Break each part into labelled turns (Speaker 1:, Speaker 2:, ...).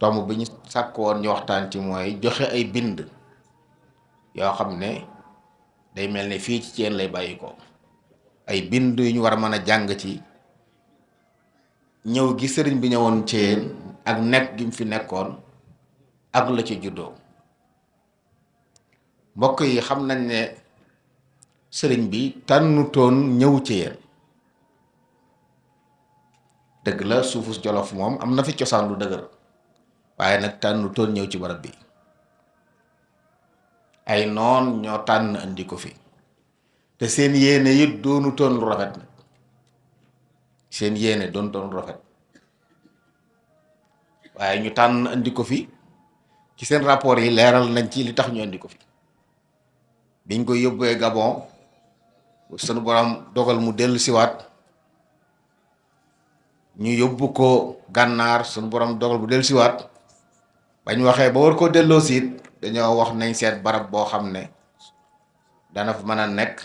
Speaker 1: tomb bi ñu sàkk woon ñu waxtaan ci mooy joxe ay bind yoo xam ne day mel ne fii ci Thiène lay bàyyi ko ay bind yu ñu war a mën a jàng ci ñëw gi sëriñ bi ñëwoon Thiène ak nekk gi mu fi nekkoon ak la ci juddoo. mbokk yi xam nañ ne sëriñ bi tànnutoon ñëw Thiène dëgg la suufu Jolof moom am na fi cosaan lu dëgër waaye nag tànnutoon ñëw ci barab bi ay noon ñoo tànn indi ko fi te seen yéene it doonutoon lu rafet nag seen yéene doonutoon lu rafet waaye ñu tànn indi ko fi ci seen rapport yi leeral nañ ci li tax ñu indi ko fi biñ ko yóbbee Gabon sunu borom dogal mu dellu siwaat ñu yóbbu ko gànnaar sunu borom dogal mu dellu siwaat bañ waxee ba war koo delloo siit dañoo wax nañ seet barab boo xam ne dana fa mën a nekk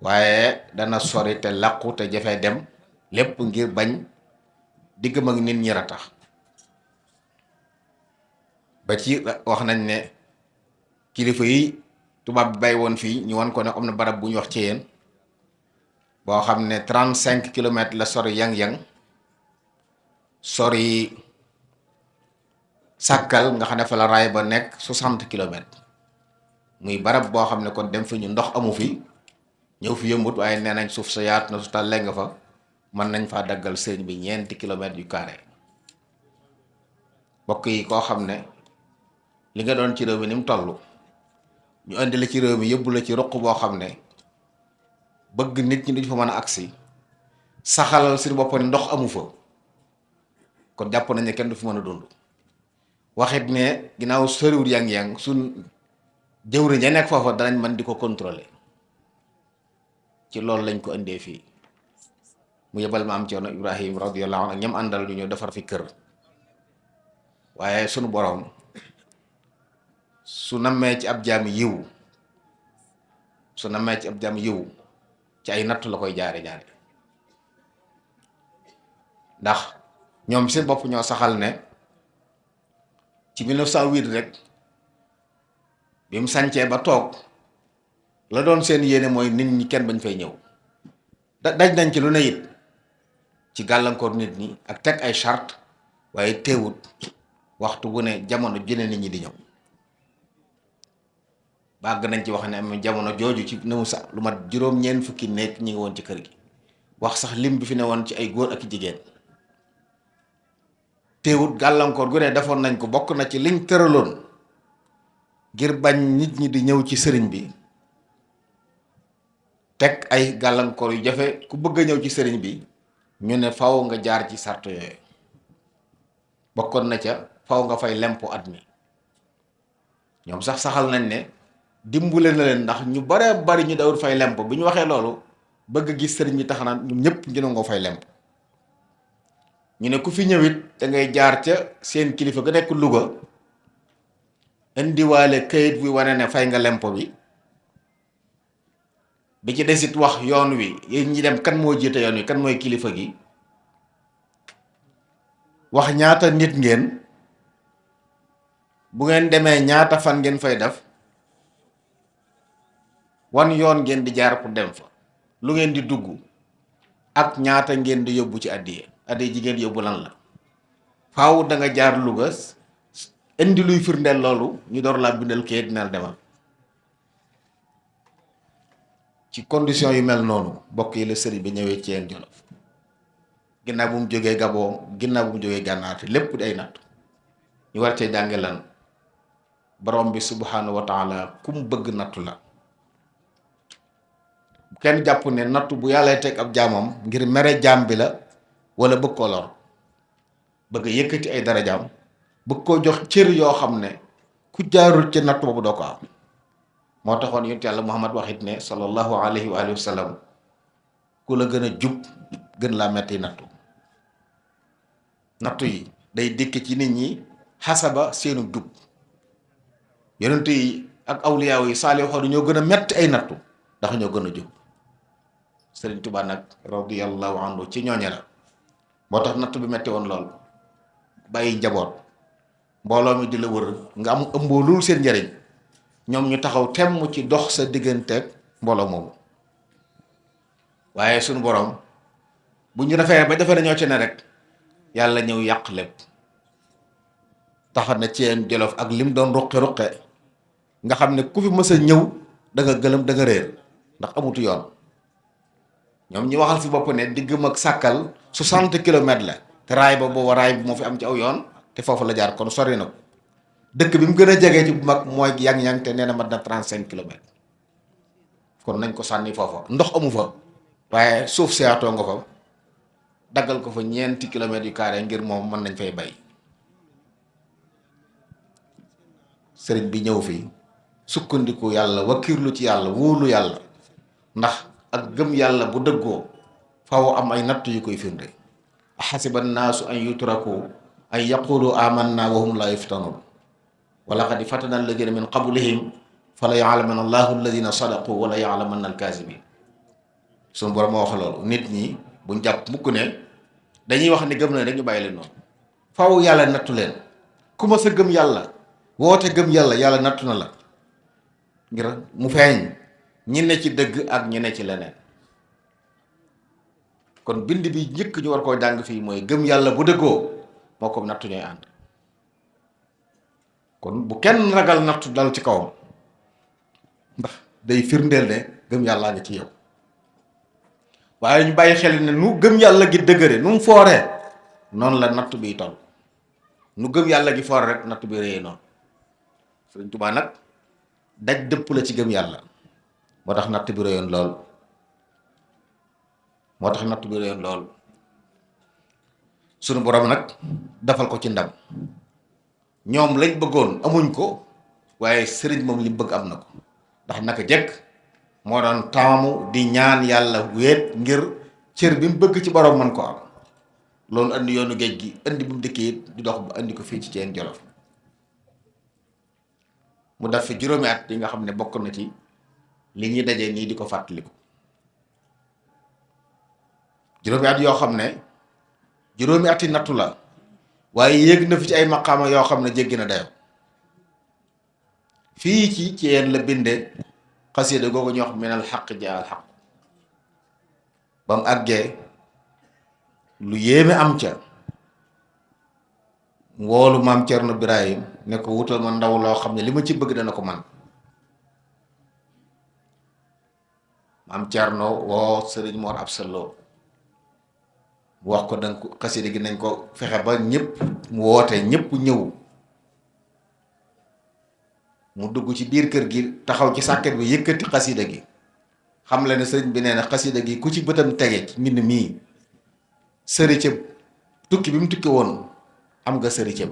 Speaker 1: waaye dana sori te làqu te jafe dem lépp ngir bañ diggam ak nit ñi ratax ba ci wax nañ ne kilifa yi tubaab bi bay woon fii ñu wan ko ne am na barab bu ñu wax Thiène boo xam ne 35 kilomètres la sori yang-yang sori sàkkal nga xam ne fa la raay ba nekk 60 kilomètres muy barab boo xam ne kon dem fi ñu ndox amu fi ñëw fi yëmbut waaye nee nañ suuf sa yaatu na su tàllee nga fa mën nañ faa daggal sëñ bi 4 kilomètres yu carré mbokk yi koo xam ne li nga doon ci réew mi ni mu toll ñu indi la ci réew mi yóbbu la ci roq boo xam ne bëgg nit ñi duñ fa mën a agsi saxalal si bopp ni ndox amu fa kon jàpp nañ ne kenn du fi mën a dund waxit ne ginnaaw soriwul yang-yang suñ jëwriñ ña nekk foofa danañ mën di ko contrôler ci loolu lañ ko indee fii mu yebal ma am Ceerno Ibrahim radiyallahu anhu ak ñam àndal ñu ñëw defar fi kër waaye sunu borom su nammee ci ab jaam yiw su nammee ci ab jaam yiw ci ay nattu la koy jaare ndax ñoom seen bopp ñoo saxal ne ci 1908 rek bi mu sancee ba toog la doon seen yéene mooy nit ñi kenn bañ fay ñëw daj nañ ci lu ne it ci gàllankoor nit ñi ak teg ay charte waaye teewut waxtu bu ne jamono jëne nit ñi di ñëw bàgg nañ ci wax ne am jamono jooju ci nëmu sax lu mat juróom-ñeent fukki nekk ñi ngi woon ci kër gi wax sax lim bi fi ne woon ci ay góor ak jigéen teewut gàllankoor gu ne defoon nañ ko bokk na ci liñ tëraloon ngir bañ nit ñi di ñëw ci sëriñ bi teg ay gàllankoor yu jafe ku bëgg a ñëw ci sëriñ bi ñu ne faw nga jaar ci sart yooyu bokkoon na ca faw nga fay lempo at mi ñoom sax saxal nañ ne dimbule na leen ndax ñu bare bari ñu dawul fay lempo bi ñu waxee loolu bëgg gis sëriñ bi tax na ñoom ñëpp ñu ne nga fay lempo ñu ne ku fi ñëwit da ngay jaar ca seen kilifa ga nekk Louga indiwaale kayit buy wane ne fay nga lempo bi ci desit wax yoon wi yéen ñi dem kan moo jiite yoon wi kan mooy kilifa gi wax ñaata nit ngeen bu ngeen demee ñaata fan ngeen fay def wan yoon ngeen di jaar pour dem fa lu ngeen di dugg ak ñaata ngeen di yóbbu ci addiye ji ngeen yóbbu lan la faaw da nga jaar Louga indi luy firndeel loolu ñu door laa bindal kayit dina la demal ci condition yu mel noonu bokk yi la sëriñ bi ñëwee Thiène Jolof ginnaaw bu mu jógee Gabon ginnaaw bu mu jógee gànnaar te lépp di ay nattu ñu war cee jànge lan borom bi subhanahu wa taala ku mu bëgg nattu la kenn jàpp ne nattu bu yàlla teg ab jaamam ngir mere jaam bi la wala bëgg koo lor bëgg yëkkati ay darajaam bëgg koo jox cër yoo xam ne ku jaarul ci nattu boobu doo ko am moo taxoon yonent yàlla Muhammad waxit ne sallallahu alayhi wa sallam ku la gën a jub gën laa metti nattu yi day dikk ci nit ñi xasaba seenu jub yonent yi ak awliyaaw yi saalixoon ñoo gën a metti ay nattu ndax ñoo gën a jub Sëriñ Tuubaa nag radiyallahu anhu ci ñooñe la moo tax nattu bi metti woon lool bàyyi njaboot mbooloo mi di la wër nga am ëmboo loolu seen njariñ ñoom ñu taxaw temm ci dox sa digganteeg mbooloo moomu. waaye suñu borom bu ñu defee ba defee ñoo ci ne rek yàlla ñëw yàq lépp. taxat na Ceen Jolof ak lim doon ruqe nga xam ne ku fi mës a ñëw da nga gëlëm da nga réer ndax amutu yoon. ñoom ñi waxal si bopp ne diggam ak Sàkkal 60 kilomètres la te raay ba booba raay bi moo fi am ci aw yoon te foofu la jaar kon sori na ko. dëkk bi mu gën a jege ci bu mag mooy yang-yang te nee na mat na 35 kilomètres kon nañ ko sànni foofa ndox amu fa waaye suuf seyaatoo nga fa daggal ko fa 4 kilomètres yu carré ngir moom mën nañ fay bay. sëriñ bi ñëw fii sukkandiku yàlla wakiirlu ci yàlla wóolu yàlla ndax ak gëm yàlla bu dëggoo faw am ay natt yu koy firnde. xasiba naasu an yutraku an yaqulu amanna wa hum la yuftanun wa laqad fatana alladina min qablihim fala ya'lamanna allahu alladina sadaqu wala ya'lamanna alkazibin. suñu borom moo wax loolu nit ñi buñ jàpp mukk ne dañuy wax ne gëm na rek ñu bàyyi leen noonu. faw yàlla nattu leen ku ma sa gëm yàlla woote gëm yàlla yàlla nattu na la ngir mu feeñ ñi ne ci dëgg ak ñi ne ci leneen. kon bind bi njëkk ñu war koo jàng fii mooy gëm yàlla bu dëggoo moo ko nattu ñooy ànd. kon bu kenn ragal nattu dal ci kawam ndax day firndeel ne gëm yàllaa ngi ci yow. waaye ñu bàyyi xel ne nu gëm yàlla gi dëgëre nu mu fooree noonu la nattu biy toll. nu gëm yàlla gi foore rek nattu bi réyee noonu. Sëriñ Tuubaa nag daj dëpp la ci gëm yàlla moo tax natt bi réyoon lool sunu borom nag defal ko ci ndam. ñoom lañ bëggoon amuñ ko waaye sëriñ moom li bëgg am na ko ndax naka jekk moo doon taamu di ñaan yàlla wéet ngir cër bi mu bëgg ci borom man ko am. loolu andi yoonu géej gi andi bu mu dëkkee di dox ba andi ko fii ci Ceen Jolof mu def fi juróomi at yi nga xam ne bokk na ci li ñuy dajee nii di ko fàttaliku. juróomi at yoo xam ne juróomi at yi nattu la waaye yéeg na fi ci ay maqaama yoo xam ne jéggi na dayo. fii ci Ceen la binde xasida googu ñu wax minal xaq ja al xaq ba mu àggee lu yéeme am ca woolu maam Cerno Birahim ne ko wutal ma ndaw loo xam ne li ma ci bëgg dana ko man. maam Cerno woo sëriñ Mor Absa Lo mu wax ko danga ko xasida gi nañ ko fexe ba ñëpp mu woote ñëpp ñëw mu dugg ci biir kër gi taxaw ci sàkket bi yëkkati xasida gi xam la ne sëriñ bi nee na xasida gi ku ci bëtam tege ci mbind mii sëri cëb tukki bi mu tukki woon am nga sëri cëb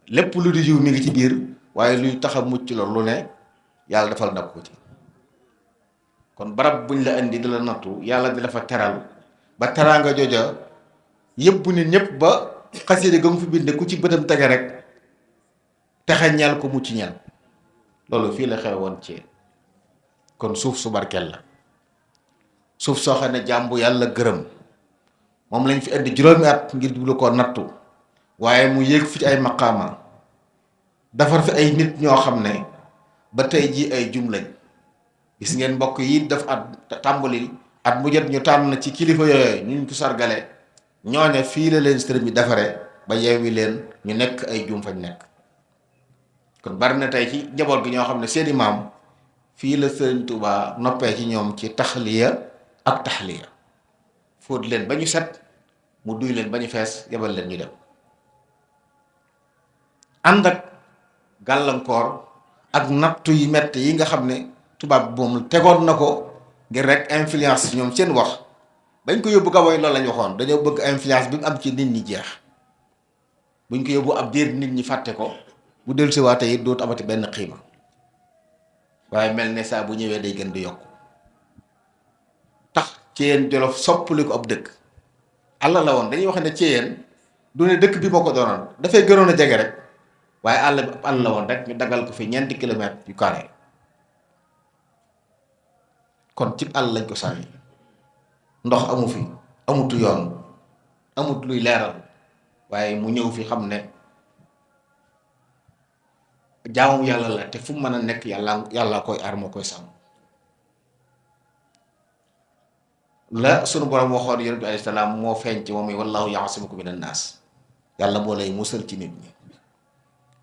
Speaker 1: lépp lu di jiw mi ngi ci biir waaye luy tax a mucc loolu lu ne yàlla defal na ko ci. kon barab buñ la indi di la nattu yàlla di la fa teral ba teraanga joja yëpp nit ñëpp ba xasida ga mu fi binde ku ci bëtam tege rek texe ñeel ko mucc ñeel loolu fii la xew woon ci. kon suuf su barkeel la suuf soo xam ne jàmbu yàlla gërëm moom lañ fi indi juróomi at ngir jublu ko nattu waaye mu yéeg fi ci ay maqaama defar fi ay nit ñoo xam ne ba tey jii ay jum lañ. gis ngeen mbokk yi def at tàmbali at mu jot ñu tànn ci kilifa yooyu ñu ko sargale ñooñe fii la leen sëriñ bi defare ba yeewi leen ñu nekk ay jum fañ nekk. kon bari na tey ci njaboot gi ñoo xam ne seeni maam fii la sëriñ Tuubaa noppee ci ñoom ci taxliya ak taxliya fóot leen ba ñu set mu duy leen ba ñu fees yebal leen ñu dem. ànd ak gàllankoor ak nattu yi metti yi nga xam ne tubaab moom tegoon na ko ngir rek influence ñoom seen wax bañ ko yóbbu Gabon loolu lañ waxoon dañoo bëgg influence bi mu am ci nit ñi jeex buñ ko yóbbu ab diir nit ñi fàtte ko bu dellusiwaate it dootu amati benn xiima waaye mel ne saa bu ñëwee day gën di yokku tax Ceen Jolof soppali ko ab dëkk àll la woon dañuy wax ne Ceen du ne dëkk bi moo ko doonoon dafay gënoon a jege rek waaye àll la woon rek ñu dagal ko fi 4 kilomètres yu carré kon ci àll lañ ko sànni ndox amu fi amutu yoon amut luy leeral waaye mu ñëw fi xam ne jaamu yàlla la te fu mu mën a nekk yàlla koy aar moo koy sàmm. la sunu borom waxoon yonent bi alayhi salaam moo feeñ ci moom yi wallahu yaasimuka minan naas, yàlla moo lay musal ci nit ñi.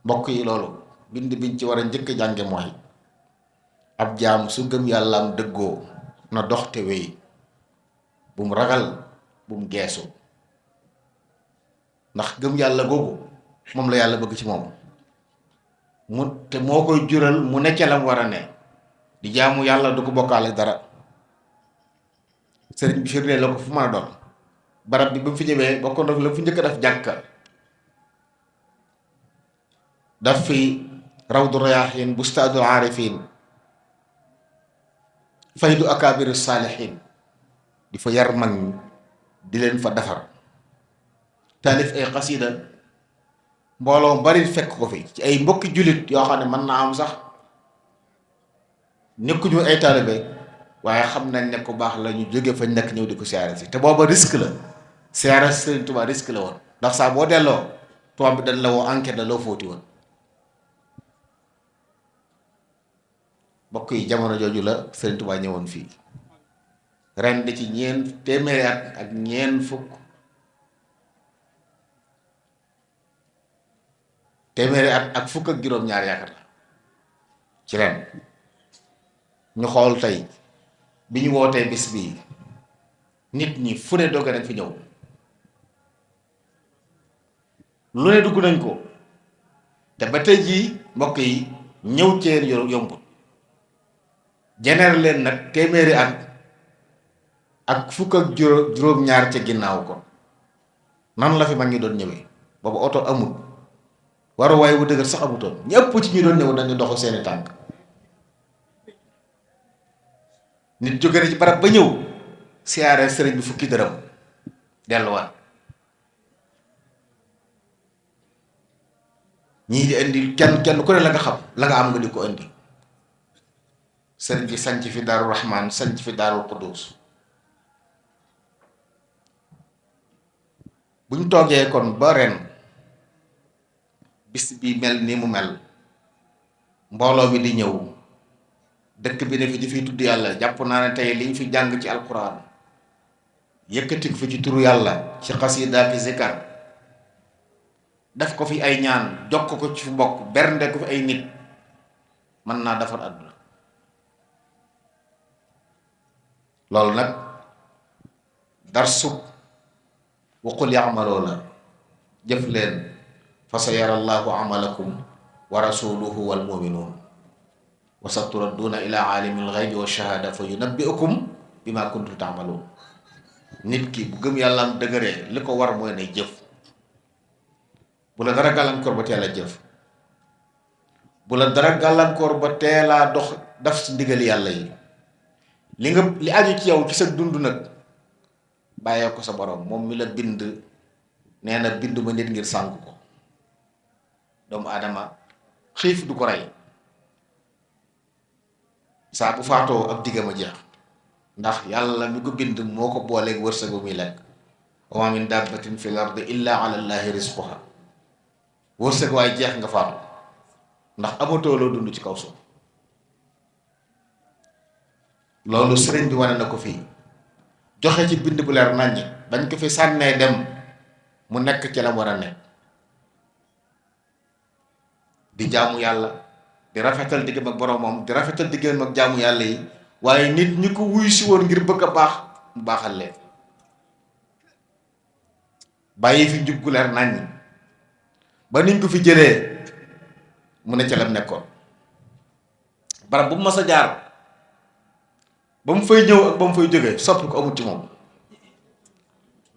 Speaker 1: mbokk yi loolu bind biñ ci war a njëkk a jànge mooy ab jaam su gëm yàlla am dëggoo na dox te wéy, bu mu ragal, bu mu geesu, ndax gëm yàlla googu moom la yàlla bëgg ci moom mu te moo koy jural mu ne ca lam war a ne di jaamu yàlla du ko bokkaale dara. sëriñ bi firnde la ko fu mën a doon. barab bi ba mu fi ñëwee bokkoon na la fu njëkk a def jàkka, daf fi rawdu rayaahin, bustaadul aarifin, faydu akaabiru saalihin, di fa yar mag ñi di leen fa defar, taalif ay xasida, mbooloo bari fekk ko fi ci ay mbokki jullit yoo xam ne mën naa am sax nekkuñu ay taalibe waaye xam nañ ne ku baax la ñu jóge fañ nekk ñëw di ko siyaare si. te booba risque la, siyaare si Sëriñ Tuubaa risque la woon, ndax saa boo delloo tubaab bi dañ la woo enquête la loo fóoti woon. mbokk yi jamono jooju la Sëriñ Tuubaa ñëwoon fii ren di ci téeméeri at ak ñeent fukk, téeméeri at ak fukk ak juróom-ñaar yaakaar la ci ren. ñu xool tey bi ñu wootee bis bii nit ñi fu ne dogg nañ fi ñëw, lu ne dugg nañ ko, te ba tey jii mbokk yi ñëw ceen yombut. jeneer leen nag téeméeri at ak fukk ak juróom-ñaar ca ginnaaw ko nan la fi mag ñi doon ñëwee. boobu oto amul, waruwaay wu dëgër sax amutoon, ñëpp ci ñi doon ñëw dañu doxu seeni tànk. nit jóge na ci barab ba ñëw siyaare sëriñ bi fukki dërëm delluwaat. ñii di indi kenn ku ne la nga xam la nga am nga di ko indi. sëriñ bi sanc fi daaru rahman, sanc fi daarul quddus. bu ñu toogee kon ba ren bis bi mel ni mu mel, mbooloo mi di ñëw, dëkk bi ne fi di fi tudd yàlla. jàpp naa ne tey liñ fi jàng ci alquran yëkkati ko fi ci turu yàlla, ci xasida ki zikar, def ko fi ay ñaan, jokk ko ci fi mbokk, bernde ko fi ay nit, mën naa defar àdduna. loolu nag darsu waqul ya'maloo la, jëf leen fa sa yara allahu amalakum wa rasuluhu wal muminuun wa sa turadduuna ila aalimil ghaybi wa shahada fa yunabbi'ukum bima kuntum ta'maluun. nit ki bu gëm yàlla am dëgëree li ko war mooy nay jëf. bu la dara gàllankoor ba teel a jëf, bu la dara gàllankoor ba teelaa dox daf si ndigal yàlla yi. li aju ci yow ci sa dund nag bàyyee ko sa borom, moom mi la bind. nee na bind ma nit ngir sànk ko. doomu aadama xiif du ko rey, saa bu faatoo ab diggam a jeex, ndax yàlla mi ko bind moo ko booleeg wërsëgu muy lekk. wa ma min dabbatin fil ardi illa ala llahi rizquha. wërsëg waaye jeex nga faatu, ndax amatoo loo dund ci kaw suuf. loolu sëriñ bi wane na ko fii, joxe ci bind bu leer naññi, bañ ko fi sànnee dem mu nekk ci la war a nekk, di jaamu yàlla, di rafetal diggam ak boromam, di rafetal diggam ak jaamu yàlla yi. waaye nit ñi ko wuy si woon ngir bëgg a baax mu baaxal leen, bàyyi fi njub gu leer naññi, ba niñ ko fi jëlee mu ne ca lam nekkoon. barab bu mu mas a jaar ba mu fay ñëw ak ba mu fay jógee soppi ko amut ci moom.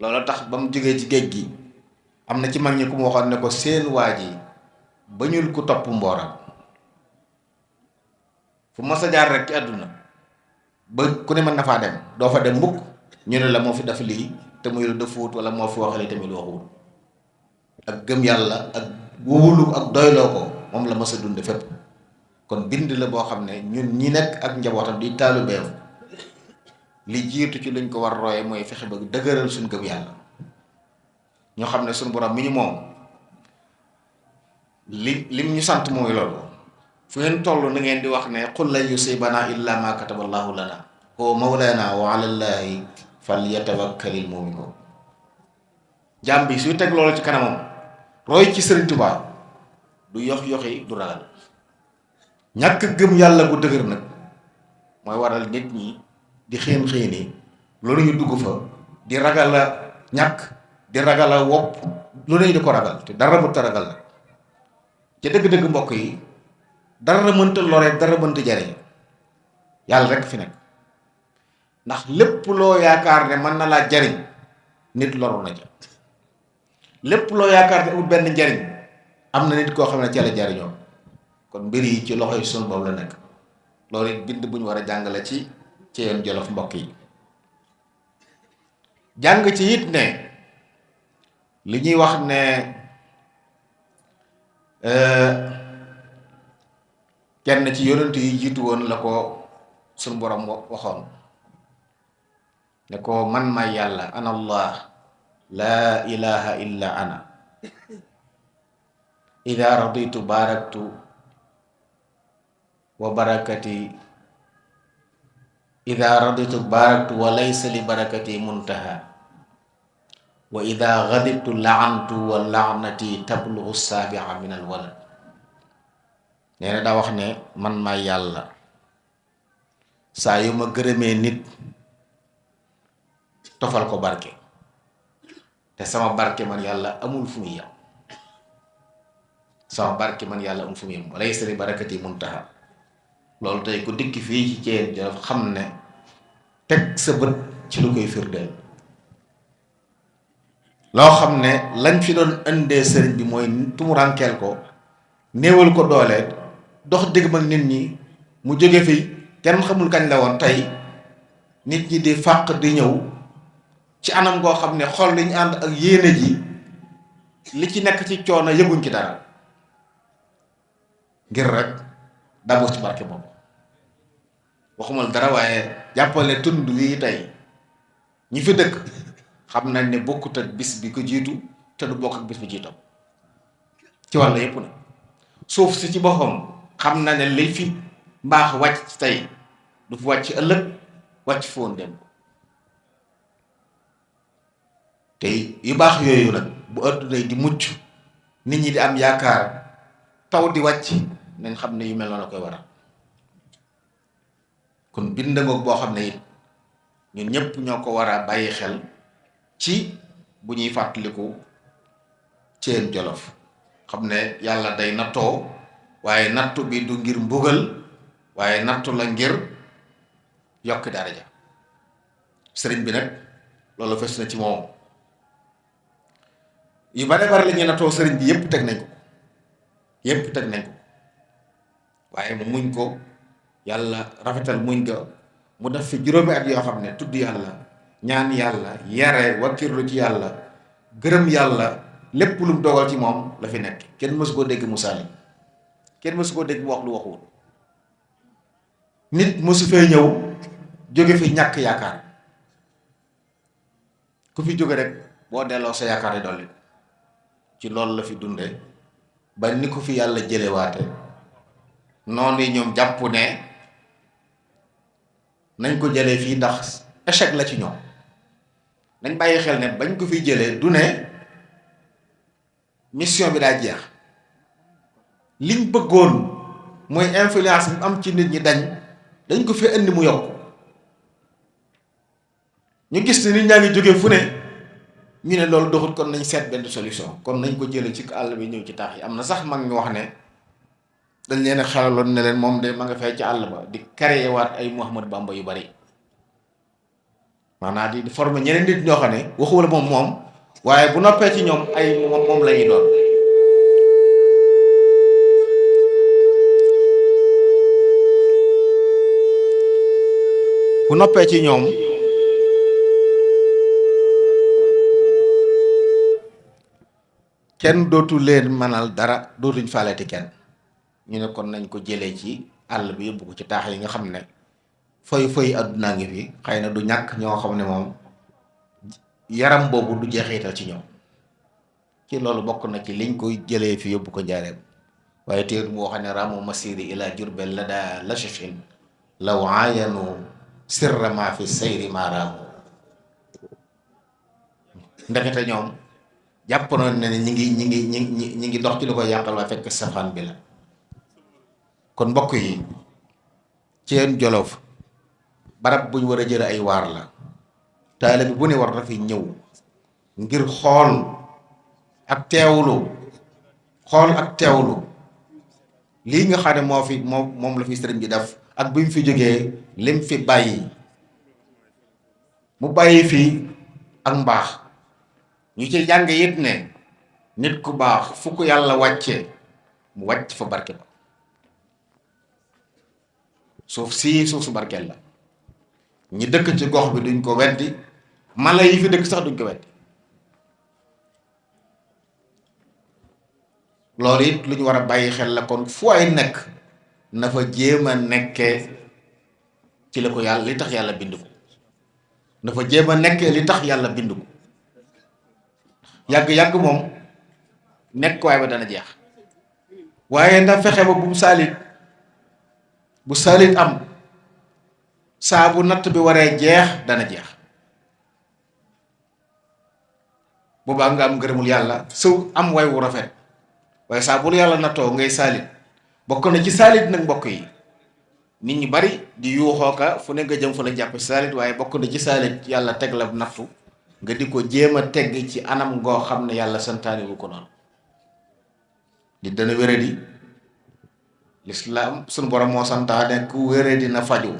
Speaker 1: loolu tax ba mu jógee ci géej gi am na ci mag ñi ku mu waxoon ne ko seen waa ji ba ñul ku topp mbooram. fu mas a jaar rek ci àdduna ba ku ne mën na faa dem, doo fa dem mukk ñu ne la moo fi def lii te muy lu defuut, wala moo fi wax lii tamit waxuwul. ak gëm yàlla ak wóolu ak doyloo ko moom la mas a dunde fépp. kon bind la boo xam ne ñun ñi nekk ak njabootam di taalibeem li jiitu ci luñ ko war roye mooy fexe ba dëgëral suñ gëm yàlla. ñoo xam ne suñu borom mi ñu moom lim ñu sant mooy loolu. fu ngeen toll na ngeen di wax ne qul lan yusibana illa ma kataballahu lana huwa mawlana wa ala llahi falyatawakkalil mu'minun. jaam bi suy teg loolu ci kanamam roy ci Sëriñ Tuubaa du yoxi du ragal. ñàkk gëm yàlla gu dëgër nag mooy waral nit ñi di xiini loolu ñu dugg fa di ragal a ñàkk di ragal a wopp lu ne di ko ragal te dara mënta ragal nag ca dëgg-dëgg mbokk yi dara mënta lore dara mënta jariñ yàlla rek fi nekk. ndax lépp loo yaakaar ne mën na laa jariñ nit loru na ja lépp loo yaakaar ne amul benn njariñ am na nit koo xam ne ca la jariñoo. kon mbir yi ci loxoy sunu boobu la nekk. loolu it bind bu ñu war a jàngale ci Ceyeen Jolof mbokk yi. jàng ci it ne li ñuy wax ne kenn ci yonent yi jiitu woon la ko sunu borom waxoon ne ko man may yàlla ana allah laa ilaha illa ana ida raditu baraktu wa barakati ida raditu baraktu wa laysa li barakati muntaha wa ida gadibtu laantu wa laanati tablugu saabia min al walad. nee na daa wax ne man maay yàlla saa yu ma gërëmee nit tofal ko barke te sama barke man yàlla amul fu muy yam. sama barke man yàlla amul fu muy yam wa laysa li barakati muntaha. loolu tey ku dikki fii ci Ceyeen Jolof xam ne teg sa bët ci lu koy firndeel. loo xam ne lañ fi doon indee sëriñ bi mooy tumurankeel ko néewal ko doole dox digg mag nit ñi mu jóge fi kenn xamul kañ la woon. tey nit ñi di fàq di ñëw ci anam goo xam ne xol li ñu ànd ak yéene ji li ci nekk ci coono yëguñ ci dara ngir rek dabu ci barke boobu. waxumal dara waaye jàppale tund wi tey ñi fi dëkk xam nañ ne bokkut ak bis bi ko jiitu te du bokk ak bis bi jiitam ci wàll yépp na. suuf si ci boppam xam na ne li fi mbaax wàcc tey du fi wàcc ëllëg wàcc foon dem. te yu baax yooyu nag bu adduna di mucc nit ñi di am yaakaar taw di wàcc nañ xam ne yu mel noonu la koy waral. kon bind ngoog boo xam ne it ñun ñëpp ñoo ko war a bàyyi xel ci bu ñuy fàttaliku Ceyeen Jolof. xam ne yàlla day nattoo waaye nattu bi du ngir mbugal waaye nattu la ngir yokk daraja. sëriñ bi nag loolu fes na ci moom. yu bare bare la ñuy nattoo sëriñ bi yépp teg nañ ko waaye mu muñ ko yàlla rafetal muñ ko mu def fi juróomi at yoo xam ne tudd yàlla ñaan yàlla yare wakkirlu ci yàlla gërëm yàlla lépp lu mu dogal ci moom la fi nekk. kenn mësu koo dégg mu sànni kenn mësu koo dégg mu wax lu waxul. nit mësu fee ñëw jóge fi ñàkk yaakaar. ku fi jóge rek boo delloo sa yaakaar yi dolli ci loolu la fi dunde ba ni ko fi yàlla jëlewaate noonu yi ñoom jàpp ne nañ ko jëlee fii ndax échec la ci ñoom. nañ bàyyi xel ne bañ ko fi jëlee du ne mission bi daa jeex. liñ bëggoon mooy influence bi am ci nit ñi dañ ko fi indi mu yokk. ñu gis ne nit ñaa ngi jógee fu ne ñu ne loolu doxut kon nañ seet benn solution kon nañ ko jëlee ci àll bi ñëw ci taax yi. am na sax mag ñu wax ne dañ leen a xelaloon ne leen moom de ma nga fay ci àll ba di créer waat ay Mouhamad Bamba yu bari maanaam di former ñeneen nit ñoo xam ne waxuwala moom waaye bu noppee ci ñoom ay moom la ñuy doon. bu noppee ci ñoom kenn dootu leen mënal dara dootuñ faaleti kenn. ñu ne kon nañ ko jëlee ci àll bi yóbbu ko ci taax yi nga xam ne fay àddunaa ngi fi xëy na du ñàkk ñoo xam ne moom yaram boobu du jeexital ci ñoom ci loolu bokk na ci liñ koy jëlee fi yóbbu ko njaareem waaye téer mu wax ne ramu masiri ila jurbel la daa lachachin law aayanu sirra ma fi sayri ma raamu ndekete ñoom jàpp na ne ñi ngi dox ci lu koy yàqal waaye fekk safaan bi la. kon mbokk yi Thiène Djolof barab bu ñu war a jële ay waar la taalibe bu ne war na fi ñëw ngir xool ak teewlu lii nga xam ne moom la fi sëriñ bi def ak bi mu fi jógee lim fi bàyyi mu bàyyi fii ak mbaax ñu ci jàng it ne nit ku baax fu ko yàlla wàcce mu wàcc fa barke ba suuf su barkeel la ñi dëkk ci gox bi duñ ko weddi mala yi fi dëkk sax duñ ko weddi loolu it lu ñu war a bàyyi xel la. kon fu ay nekk na fa jéem a nekkee ci la ko yàlla li tax yàlla bind ko na fa jéem a nekkee li tax yàlla bind ko yàgg-yàgg moom nekk waay ba dana jeex waaye ndax fexe ba bu saalit am saa bu natt bi waree jeex dana jeex boobaa nga am ngërëmul yàlla su am way wu rafet waaye saa bu yàlla nattoo ngay saalit bokk na ci saalit nag mbokk yi nit ñu bari di yuuxoo ka fu ne nga jëm fa la jàpp saalit waaye bokk na ci saalit yàlla teg la nattu nga di ko jéem a tegg ci anam ngoo xam ne yàlla santaane wu ko noonu di dana wéradi lislaam sunu borom moo santaane ku wéradi na faju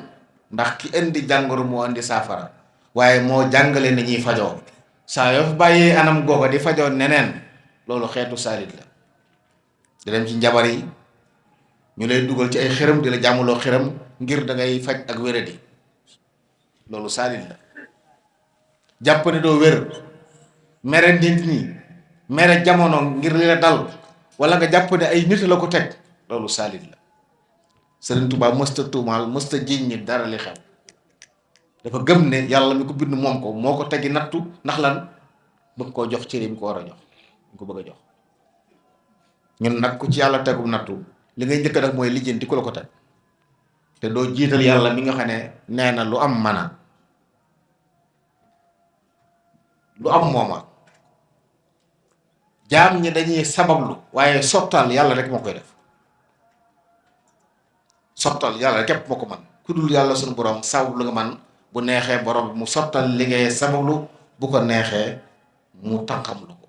Speaker 1: ndax ki indi jàngoro moo indi saafara waaye moo jàngale ni ñuy fajoo saa yoo fi bàyyee anam googa di fajoo neneen loolu xeetu saalit la di dem ci njabar yi ñu lay dugal ci ay xërëm di la jàmmuloo xërëm ngir da ngay faj ak wéradi loolu saalit la jàpp ne doo wér mere nit ñi mere jamono ngir li la dal wala nga jàpp ne ay nit la ko teg loolu saalit la. Sëriñ Tuubaa mësta tuumaal mësta jiiñ ñi dara li xew dafa gëm ne yàlla mi ko bind moom ko moo ko tegi nattu ndax lan bëgg koo jox cëri mi ko war a jox mi ko bëgg a jox ñun nag ku ci yàlla tegum nattu li ngay njëkk nag mooy lijjanti ku la ko teg te doo jiital yàlla mi nga xam ne nee na lu am mana lu am mooma jaam ñi dañuy sabablu waaye sottal yàlla rek moo koy def sottal yàlla képp moo ko man ku dul yàlla suñu borom sabablu nga man bu neexee borom mu sottal li ngay sabablu bu ko neexee mu tànqamlu ko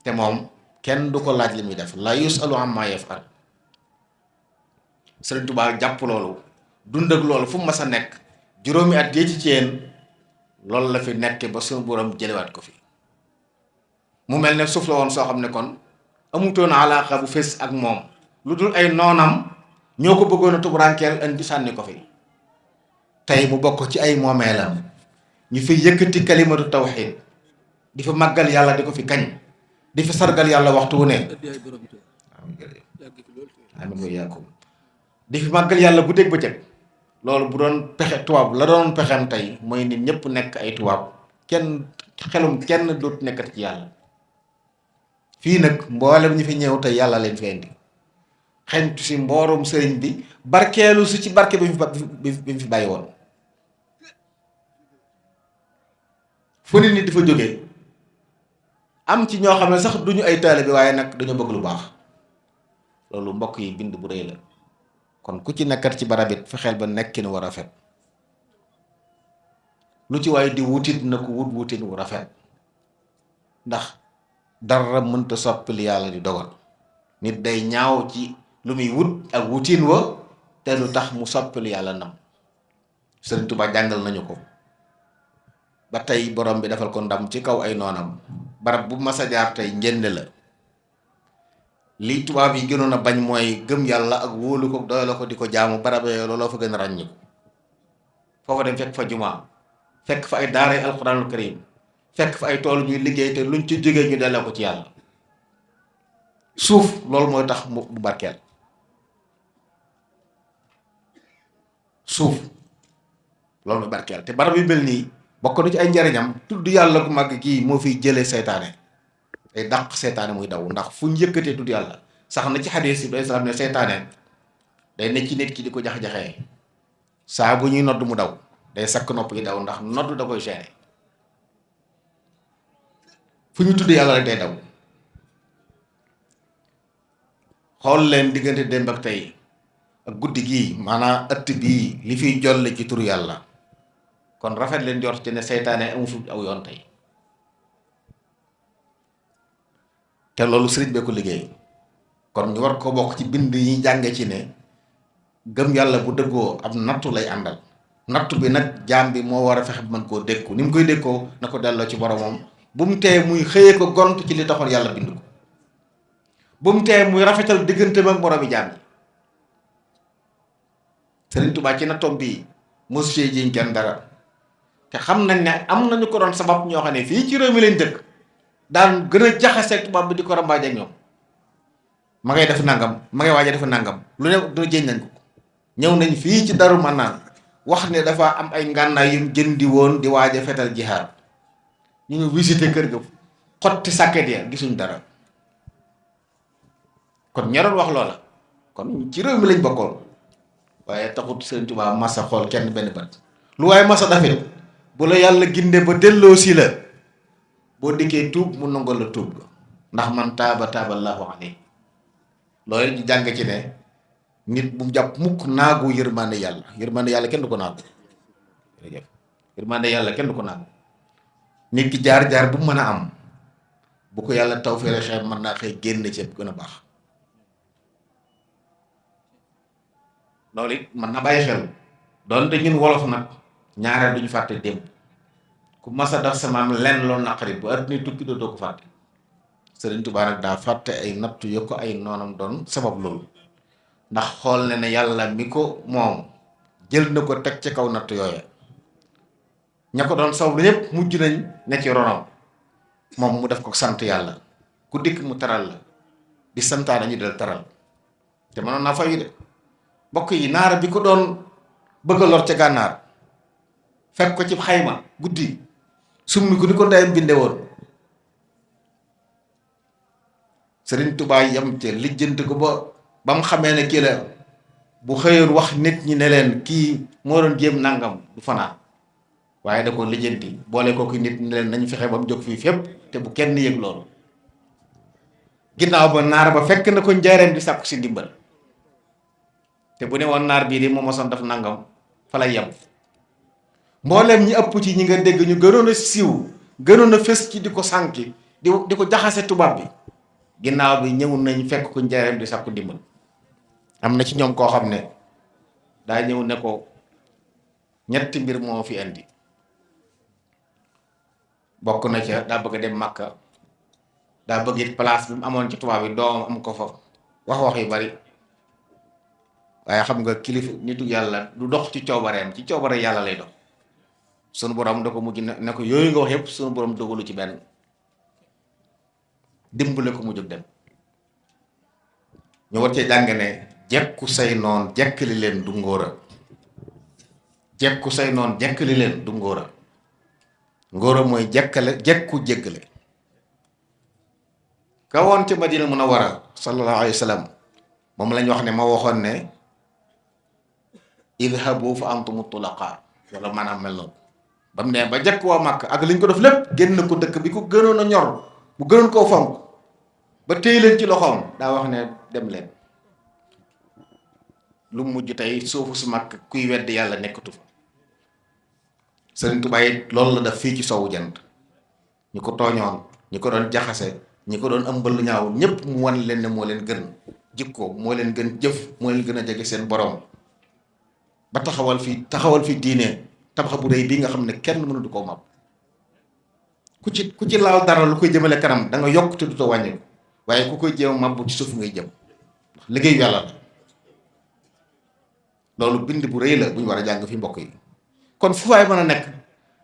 Speaker 1: te moom kenn du ko laaj li muy def la yusalu amma yafal Sëriñ Tuubaa jàpp loolu dund ak loolu fu mu mas a nekk juróomi at yi ci Thiène loolu la fi nekk ba suñu borom jëlewaat ko fi mu mel ne suuf la woon soo xam ne kon amutoon alaaxa bu fés ak moom lu dul ay noonam ñoo ko bëggoon a tubarankeel indi sànni ko fi tey mu bokk ci ay moomeelam ñu fi yëkkati kalimatu tawxiid di fi màggal yàlla di ko fi kañ di fi sargal yàlla waxtu wu ne amiin wa iyaakum di fi màggal yàlla bu dégg ba cëg loolu bu doon pexe tubaab la doon pexem tey mooy nit ñëpp nekk ay tubaab kenn xelum kenn dootu nekkati ci yàlla fii nag mboolem ñi fi ñëw tey yàlla leen fi indi xeñtu si mboorum sëriñ bi barkeelu si ci barke bi mu fi bàyyi woon fu nit ñi di fa jógee am ci ñoo xam ne sax duñu ay taalibe waaye nag dañoo bëgg lu baax loolu mbokk yi bind bu rëy la kon ku ci nekkat ci barab it fexeel ba nekkin wu rafet lu ci waaye di wutit na ko wut wutin wu rafet ndax dara mënta soppili yàlla di dogal nit day ñaaw ci lu muy wut ak wutin wa te lu tax mu soppili yàlla nam Sëriñ Tuubaa jàngal nañu ko ba tey borom bi defal ko ndam ci kaw ay noonam barab bu mas a jaar tey njënd la li tubaab yi gënoon a bañ mooy gëm yàlla ak wóolu ko doy la ko di ko jaamu barab yooyu looloo fa gën a ràññi foofa dem fekk fa jumaa fekk fa ay daaray alxuraanul karim fekk fa ay tool ñuy liggéey te luñ ci jógee ñu delloo ko ci yàlla suuf loolu mooy tax mu barkeel suuf loolu mooy barkeel te barab yu mel nii bokk na ci ay njariñam tudd yàlla ku màgg kii moo fiy jëlee seytaane day dàq seytaane muy daw, ndax fu ñu yëkkatee tudd yàlla sax na ci xadiis bi salaam ne seytaane day ne ci nit ki di ko jax-jaxee saa bu ñuy nodd mu daw, day sakk nopp yi daw ndax nodd da koy gêné. fu ñu tudd yàlla rek day daw. xool leen diggante démb ak tey ak guddi gii, maanaam ëtt bii li fiy jolle ci turu yàlla, kon rafet leen jort ci ne seytaane amu fi aw yoon tey. te loolu sëriñ bee ko liggéey, kon ñu war ko bokk ci bind yi jànge ci ne gëm yàlla bu dëggoo ab nattu lay àndal. nattu bi nag jaam bi moo war a fexe mën koo dékku, ni mu koy dékkoo na ko delloo ci boromam. bu mu tee muy xëyee ko gont ci li taxoon yàlla bind ko, bu mu tee muy rafetal diggante ak moromi jaam yi. Sëriñ Tuubaa ci nattoom bi mosu cee jiñ kenn dara, te xam nañ ne am nañu ko doon sabab ñoo xam ne fii ci réew mi leen dëkk daan gën a jaxaseeg tubaab bi di ko rambaaje ak ñoom. ma ngay def nangam, ma ngay waaja def nangam, lu ne du jëñ nañ ko. ñëw nañ fii ci Daaru Manaan wax ne dafa am ay ngànnaay yu jëndi woon di waaja fetal jihaad. ñu ngi visité kër ga xotti sàkket ya gisuñ dara. kon ña doon wax loola kon ci réew mi lañ bokkoon, waaye taxut Sëriñ Tuubaa masa xool kenn benn bët. lu waaye masa dafet bu la yàlla ginde ba delloo si la, boo dikkee tuub mu nangol la tuub ga, ndax man taaba taaballaahu alayhi. loolu ñu jàng ci ne nit bu mu jàpp mukk naagu yërmande yàlla. yërmande yàlla kenn du ko naagu. jërëjëf yërmande yàlla kenn du ko naagu. nit ki jaar-jaar bu mu mën a am, bu ko yàlla taw fee xeeb mën naa xëy génn ci bu gën a baax. loolu it mën na bàyyi xel doonte ñun wolof nag ñaareel duñu fàtte démb. ku mas a def sama am lenn loolu naqari bu àdduna tukki doo ko fàtte. Sëriñ Tuubaa nag daa fàtte ay nattu yo ko ay noonam doon sabab loolu, ndax xool ne ne yàlla mi ko moom jël na ko teg ci kaw natt yooya. ña ko doon sabab lu ñëpp mujj nañ ne ci ronam, moom mu def ko sant yàlla. ku dikk mu taral la, di santaane ñu del taral, te mënoon naa fayu de. mbokk yi naara bi ko doon bëgg a lor ca gànnaar fekk ko ci xayma guddi summi ko ni ko ndeyam binde woon. Sëriñ Tuubaa yam ca lijjanti ko ba mu xamee ne kii la, bu xëyoon wax nit ñi ne leen kii moo doon jéem nangam du fanaan, waaye da ko lijjanti boole ko ki nit ñi ne leen nañ fexe ba mu jóg fii fépp te bu kenn yëg loolu. ginnaaw ba naar ba fekk na ko njaareem di sàkku si ndimbal, te bu ne woon naar bii de moo mosoon def nangam fa lay yem. mbooleem ñi ëpp ci ñi nga dégg ñu gënoon a siiw gënoon a fës ci di ko sànki di ko jaxase tubaab bi, ginnaaw bi ñëw nañ fekk ko njaareem di sàkku ndimbal. am na ci ñoom koo xam ne daa ñëw ne ko ñetti mbir moo fi indi. bokk na ca daa bëgg a dem Makka, daa bëgg it place bi mu amoon ci tubaab bi doomam am ko fa, wax yu bari. waaye xam nga kilifa nitu yàlla du dox ci coobareem, ci coobare yàlla lay dox. sunu borom da ko mujj ne ko yooyu nga wax yëpp sunu borom dogalu ci benn, dimbale ko mu jóg dem. ñu war cee jàng ne jekku say noon jekkali leen du ngóora. jekku say noon jekkali leen du ngóora. ngóora mooy jekku jéggale. ka woon ca Madina Munawwara sallallahu alayhi wa sallam moom lañ wax ne ma waxoon ne idhabu fa antumu tulaqa, wala maanaam mel noonu. ba mu ne ba jekk waa Màkk ak liñ ko def lépp génn ko dëkk bi ko gënoon a ñor bu gënoon koo fonk ba téy leen ci loxoom, daa wax ne dem leen. lu mujj tey suufu su Màkk kuy wedd yàlla nekkatu fa. Sëriñ Tuubaa it loolu la def fii ci sowu jant. ñu ko tooñoon, ñi ko doon jaxase, ñi ko doon ëmbal lu ñaaw ñépp mu wan leen ne moo leen gën jikko, moo leen gën jëf, moo leen gën a jege seen borom, ba taxawal fi diine tabax bu rëy bii nga xam ne kenn mënu du koo mab. ku ci laal dara lu koy jëmale kanam da nga yokk te du too wàññi ko, waaye ku koy jéem mab ci suuf ngay jëm, ndax liggéeyu yàlla la. loolu bind bu rëy la bu ñu war a jàng fi mbokk yi. kon fu waay mën a nekk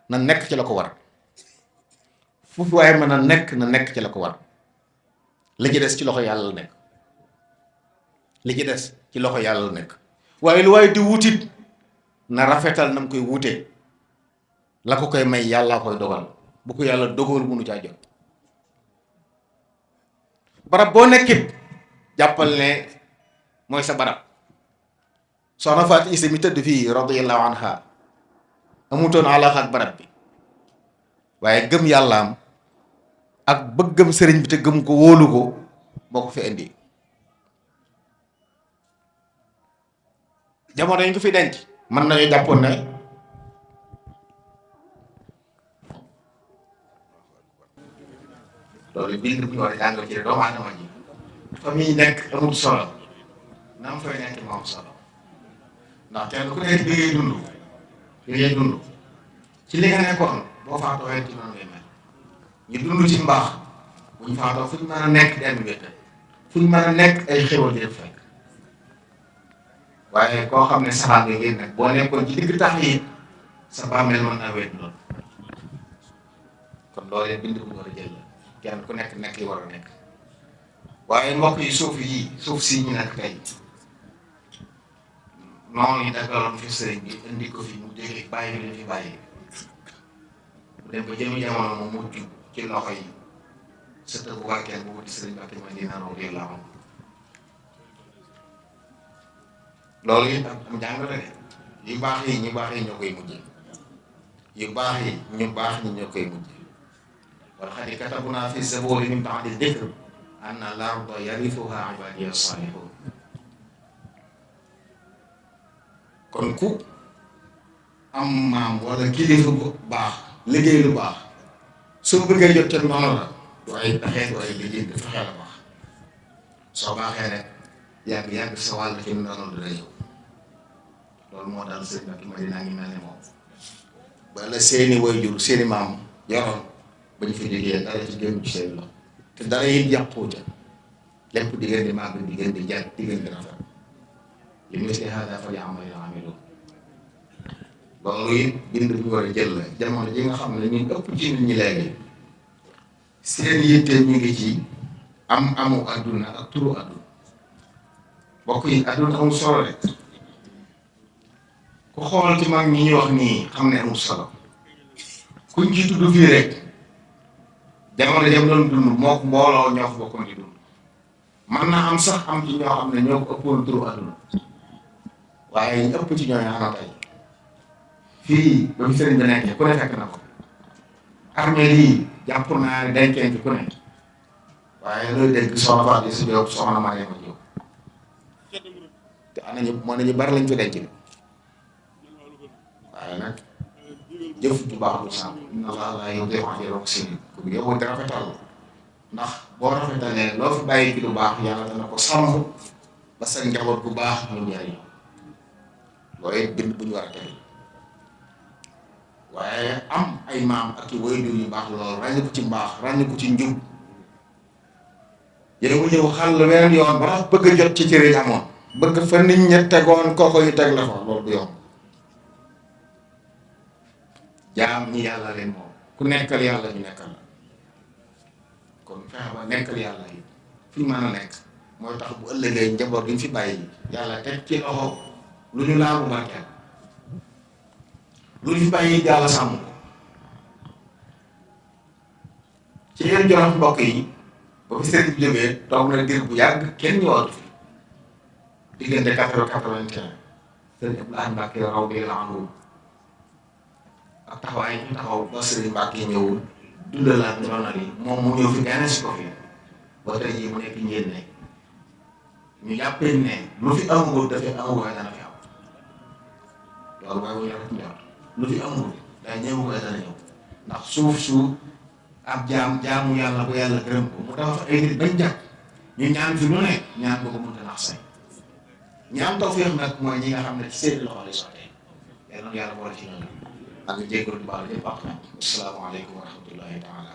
Speaker 1: na nekk ci la ko war, fu waay mën a nekk na nekk ci la ko war. li ci des ci loxo yàlla la nekk, li ci des ci loxo yàlla la nekk. waaye lu waaye di wutit na rafetal na mu koy wutee, la ko koy may yàllaa koy dogal, bu ko yàlla dogal mënu caa jot. barab boo nekkit jàppal ne mooy sa barab. soxna Faati Ise mi tëdd fii radiyallahu anha amutoon alaaka ak barab bi waaye gëm yàllaam ak bëggam sëriñ bi te gëm ko wóolu ko moo ko fi indi. jamono yi ñu ko fi denc mën nañu jàppoon ne loolu bind bu ñu war a jàngal ci doomu aadama ji fa muy nekk amul solo na am fay nekk moo am solo ndax kenn ku nekk bi ngay dund ci li nga nekkoon boo faatoo rek ci noonu ngay mel. ñu dund ci mbaax bu ñu faatoo fu ñu mën a nekk dem wéttal fu ñu mën a nekk ay xéwal di fekk waaye koo xam ne saxaar nga ngeen nag boo nekkoon ci digg tax yi sa bàmmeel mën naa wéet loolu. kon loolee bind bu ñu war a jël la kenn ku nekk li war a nekk. waaye mbokk yi suuf si ñu nekk tey noonu ñu daggaloon fi sëriñ bi indi ko fi mu jógee bàyyi leen fi bàyyi mu dem ba jëmi jamono mu mujj ci loxo yi sëtë bu barkeel bu wuti sëriñ Mbàkke Madina radiyallaahu anhu. loolu it am jàngale de yu baax yi ñu baax yi ñoo koy mujjee yu baax yi ñu baax ñi ñoo koy mujjee. wal qad katabnaa fi zabuuri min ba'di dikr anna al-arda yarithuhaa ibaadiya as-saalihuun. kon ku am maam wala kilifa bu baax liggéey lu baax soo bëggee jot ca noonu la du ay pexe du ay liggéey dafa xel a baax soo baaxee rek yàgg sa wàll ci noonu dina ñëw. loolu moo daal sëriñ Mbàkke Madina ngi mel ne moom wala seeni waajur seeni maam yoroon ba ñu fi jógee dara ci génn ci seen loxo te dara it yàqu ca lépp di ngeen di màgg di ngeen di jàng di ngeen di rafet li misli haadaa falyamalil aamiluun. loolu it bind bu ñu war a jël la jamono ji nga xam ne ñun ëpp ci nit ñi léegi seen yitte ñu ngi ci amu adduna ak turu adduna. bokk yi adduna amul solo rek ku xool ci mag ñi ñuy wax nii xam ne amul solo kuñ ci tudd fii rek jamono jam doon dund moo ko mbooloo ñoo ko bokkoon di dund. man naa am sax am ci ñoo xam ne ñoo ko ëppoon turu adduna waaye ñu ëpp ci ñooy ana tey fii ba fi sëriñ bi nekkee ku ne fekk na ko armée lii jàpp naa ne denceen ci ku ne waaye looy dégg soxna Fatou si Diop soxna Mariama Diop te ana ñu moo nañu bari lañ fi denc de waaye nag jëf ju baax du sàmm inna Allaaha laa yudii'u ajra al-muhsiniin ku yow di rafetal ndax boo rafetalee loo fi bàyyi ci lu baax yàlla dana ko sàmm ba sa njaboot bu baax ñu njariñ loolu it bind bu ñu war a tey waaye am ay maam ak i waajur yu baax loolu ràññi ko ci mbaax ràññi ko ci njub yow mu ñëw xàll weneen yoon ba tax bëgg a jot ci cër yi amoon bëgg fa nit ña tegoon kooko yu teg la fa loolu du yoon. jaam ñi yàlla leen moom ku nekkal yàlla ñu nekkal la kon fexe ba nekkal yàlla yi fi ñu mën a nekk mooy tax bu ëllëgee njaboot gi ñu fi bàyyi yàlla teg ci loxo lu ñu laabu barkeel lu ñu fi bàyyi yàlla sàmm ko ci yéen Jolof mbokk yi ba fi sëriñ bi jógee toog na diir bu yàgg kenn ñëwaatu fi diggante 81 sëriñ Abdoulaye Mbacke radiyallaahu anhu ak taxawaay ñu taxaw ba sëriñ Mbacke ñëwul dundalaat ndono li moom mu ñëw fi gane si ko fi ba tey jii mu nekk njëriñ ne ñu jàppee ne lu fi amagul dafay amagul waaye dana fi am loolu mooy wuñu rafet njort lu fi amagul day ñëw waaye dana ñëw ndax suuf ab jaamu yàlla bu yàlla gërëm ko mu dafa fa ay nit bañ jàpp ñu ñaan fi lu nekk ñaan boo ko mënta nax say ñaan tawfeex nag mooy ñi nga xam ne ci seen loxo lay sottee yàlla na yàlla boole ci ñoom ak jégalu di baal ñëpp ak asalaamaaleykum wa rahmatullahi taala